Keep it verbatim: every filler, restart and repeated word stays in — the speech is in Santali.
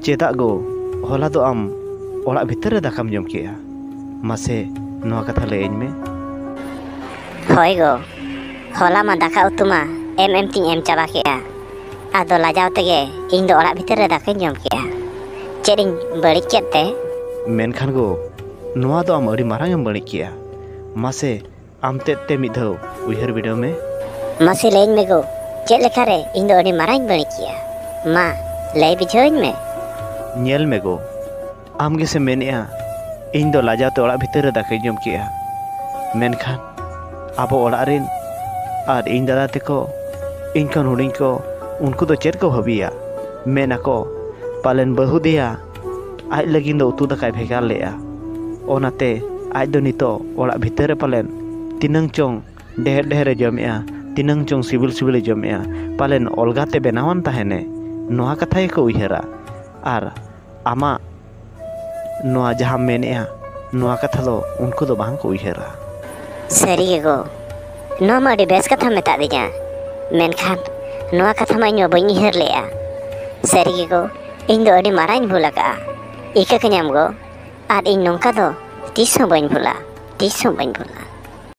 ᱪᱮᱫᱟᱜ ᱜᱚ, ᱦᱚᱞᱟ ᱫᱚ ᱟᱢ ᱚᱲᱟᱜ ᱵᱷᱤᱛᱟᱹᱨ ᱨᱮ ᱫᱟᱠᱟᱢ ᱡᱚᱢ ᱠᱮᱜᱼᱟ? ᱢᱟᱥᱮ, ᱱᱚᱣᱟ ᱠᱟᱛᱷᱟ ᱞᱟᱹᱭᱟᱹᱧ ᱢᱮ᱾ ᱦᱳᱭ ᱜᱚ, ᱦᱚᱞᱟ ᱢᱟ ᱫᱟᱠᱟ ᱩᱛᱩ ᱢᱟ ᱮᱢ ᱮᱢ ᱛᱤᱧ ᱮᱢ ᱪᱟᱵᱟ ᱠᱮᱜᱼᱟ᱾ ᱟᱫᱚ ᱞᱟᱡᱟᱣ ᱛᱮᱜᱮ ᱤᱧ ᱫᱚ ᱚᱲᱟᱜ ᱵᱷᱤᱛᱟᱹᱨ ᱨᱮ ᱫᱟᱠᱟᱧ ᱡᱚᱢ ᱠᱮᱜᱼᱟ᱾ ᱪᱮᱫ ᱤᱧ ᱵᱟᱹᱲᱤᱡ ᱠᱮᱫ ᱛᱮ? ᱢᱮᱱᱠᱷᱟᱱ ᱜᱚ, ᱱᱚᱣᱟ ᱫᱚ ᱟᱢ ᱟᱹᱰᱤ ᱢᱟᱨᱟᱝ ᱮᱢ ᱵᱟᱹᱲᱤᱡ ᱠᱮᱜᱼᱟ᱾ ᱢᱟᱥᱮ, ᱟᱢ ᱛᱮᱫ ᱛᱮ ᱢᱤᱫ ᱫᱷᱟᱣ ᱩᱭᱦᱟᱹᱨ ᱵᱤᱰᱟᱹᱣ ᱢᱮ᱾ ᱢᱟᱥᱮ ᱞᱟᱹᱭᱟᱹᱧ ᱢᱮ ᱜᱚ, ᱪᱮᱫ ᱞᱮᱠᱟᱨᱮ ᱤᱧ ᱫᱚ ᱟᱹᱰᱤ ᱢᱟᱨᱟᱝ ᱤᱧ ᱵᱟᱹᱲᱤᱡ ᱠᱮᱜᱼᱟ? ᱢᱟ, ᱞᱟᱹᱭ ᱵᱩᱡᱷᱟᱹᱣᱟᱹᱧ ᱢᱮ᱾ ᱧᱮᱞ ᱢᱮ ᱜᱚ, ᱟᱢ ᱜᱮᱥᱮ ᱢᱮᱱᱮᱜᱼᱟ, ᱤᱧ ᱫᱚ ᱞᱟᱡᱟᱣ ᱛᱮ ᱚᱲᱟᱜ ᱵᱷᱤᱛᱟᱹᱨ ᱨᱮ ᱫᱟᱠᱟᱧ ᱡᱚᱢ ᱠᱮᱜᱼᱟ᱾ ᱢᱮᱱᱠᱷᱟᱱ ᱟᱵᱚ ᱚᱲᱟᱜ ᱨᱮᱱ ᱟᱨ ᱤᱧ ᱫᱟᱫᱟ ᱛᱮᱠᱚ, ᱤᱧ ᱠᱷᱚᱱ ᱦᱩᱰᱤᱧ ᱠᱚ, ᱩᱱᱠᱩ ᱫᱚ ᱪᱮᱫ ᱠᱚ ᱵᱷᱟᱹᱵᱤᱭᱟ? ᱢᱮᱱ ᱟᱠᱚ, ᱯᱟᱞᱮᱱ ᱵᱟᱹᱦᱩ ᱫᱮᱭᱟ ᱟᱡ ᱞᱟᱹᱜᱤᱫ ᱫᱚ ᱩᱛᱩ ᱫᱟᱠᱟᱭ ᱵᱷᱮᱜᱟᱨ ᱞᱮᱜᱼᱟ᱾ ᱚᱱᱟᱛᱮ ᱟᱡ ᱫᱚ ᱱᱤᱛᱚᱜ ᱚᱲᱟᱜ ᱵᱷᱤᱛᱟᱹᱨ ᱨᱮ ᱯᱟᱞᱮᱱ ᱛᱤᱱᱟᱹᱝ ᱪᱚᱝ ᱰᱷᱮᱨ ᱰᱷᱮᱨ ᱮ ᱡᱚᱢᱮᱜᱼᱟ, ᱛᱤᱱᱟᱹᱝ ᱪᱚᱝ ᱥᱤᱵᱤᱞ ᱥᱤᱵᱤᱞ ᱮ ᱡᱚᱢᱮᱜᱼᱟ, ᱯᱟᱞᱮᱱ ᱚᱞᱜᱟ ᱛᱮ ᱵᱮᱱᱟᱣᱟᱱ ᱛᱟᱦᱮᱱᱮ, ᱱᱚᱣᱟ ᱠᱟᱛᱷᱟ ᱜᱮᱠᱚ ᱩᱭᱦᱟᱹᱨᱟ᱾ ᱟᱨ ᱟᱢᱟᱜ ᱱᱚᱣᱟ ᱡᱟᱦᱟᱸᱢ ᱢᱮᱱᱮᱜᱼᱟ, ᱱᱚᱣᱟ ᱠᱟᱛᱷᱟ ᱫᱚ ᱩᱱᱠᱩ ᱫᱚ ᱵᱟᱝ ᱠᱚ ᱩᱭᱦᱟᱹᱨᱟ᱾ ᱥᱟᱹᱨᱤ ᱜᱮ ᱜᱚ, ᱱᱚᱣᱟ ᱢᱟ ᱟᱹᱰᱤ ᱵᱮᱥ ᱠᱟᱛᱷᱟᱢ ᱢᱮᱛᱟᱫᱤᱧᱟ᱾ ᱢᱮᱱᱠᱷᱟᱱ ᱱᱚᱣᱟ ᱠᱟᱛᱷᱟ ᱢᱟ ᱤᱧ ᱢᱟ ᱵᱟᱹᱧ ᱩᱭᱦᱟᱹᱨ ᱞᱮᱜᱼᱟ᱾ ᱥᱟᱹᱨᱤ ᱜᱮ ᱜᱚ, ᱤᱧ ᱫᱚ ᱟᱹᱰᱤ ᱢᱟᱨᱟᱝ ᱤᱧ ᱵᱷᱩᱞ ᱟᱠᱟᱜᱼᱟ᱾ ᱤᱠᱟᱹ ᱠᱟᱹᱧᱟᱢ ᱜᱚ, ᱟᱨ ᱤᱧ ᱱᱚᱝᱠᱟ ᱫᱚ ᱛᱤᱥ ᱦᱚᱸ ᱵᱟᱹᱧ ᱵᱷᱩᱞᱟ, ᱛᱤᱥ ᱦᱚᱸ ᱵᱟᱹᱧ ᱵᱷᱩᱞᱟ᱾